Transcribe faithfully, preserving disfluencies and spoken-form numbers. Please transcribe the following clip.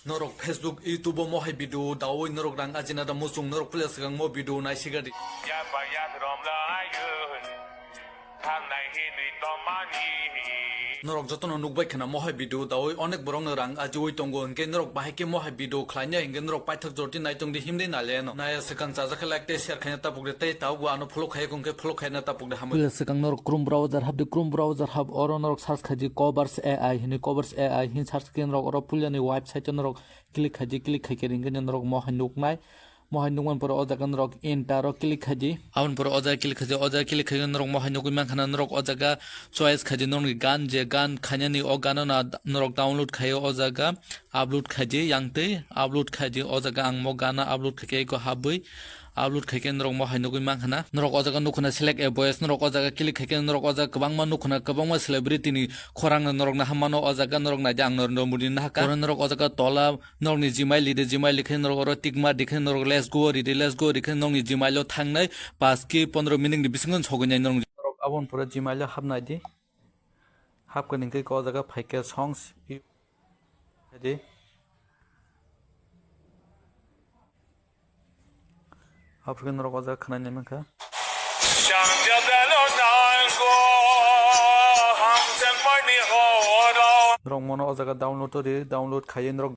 Norok Facebook, YouTube o mohai video dawi norok rang ajina da muchung norok puila swkang mo video naisigadi. Yaba yadrom la ayun. Thangnai hinwi tongmani. Norok jotono nukbai khna mohai video dawi onek borokno rang ajiwi tongo, hinkhe norok bahai khe mohai video khlaina hinkhe norok paithak jorti naitongdi himdi naileno. Naya swkang chajakhe like tei share khaina tapukdi tei tabukbo ano follow khaiya khe follow khaina tapukdi hambai. Puila swkang norok Chrome browser habdi, Chrome browser hab oro norok search khaidi Covers A I hinwi, Covers A I hin search khe norok oro puilani website o norok click khaidi, click khaikhe ringkhe norok mohai nuknai. Mohai nukmani pore o jaga norok enter o click khaidi. Aboni pore o jaga click khaidi, o jaga click khaidi norok mohai nugwi mankha na norok o jaga choice khaidi norokni gan je gan khainani o gano na norok download khaio o jaga upload khaidi yang tei upload khaidi o jaga ang mo gana upload khaikhe eko habwi upload khaikhe norok mohai nugwi mankha na norok o jaga nukhuna select a voice norok o jaga click khaikhe norok o jaga kwbangma nukhuna kwbangma celebrity ni khorang no norok no hammano o jaga norok naidi ang Narendra Modi ni nahakha oro norok o jaga tola Norokni Gmail ride, Gmail rikhe norok oro tick mark rikhe norok let's go ride, let's go rikhe norokni Gmail o thangnai paanch ki pondro minute ni bisingo sogwi nai norok. Norok aboni pore Gmail o hapnai di. Hapkhe ningkhe o jaga phaikhe songs di. Hapkhe norok o jaga khwnai nai mankha. Norok mono o jaga download o ri, download khaiwi norok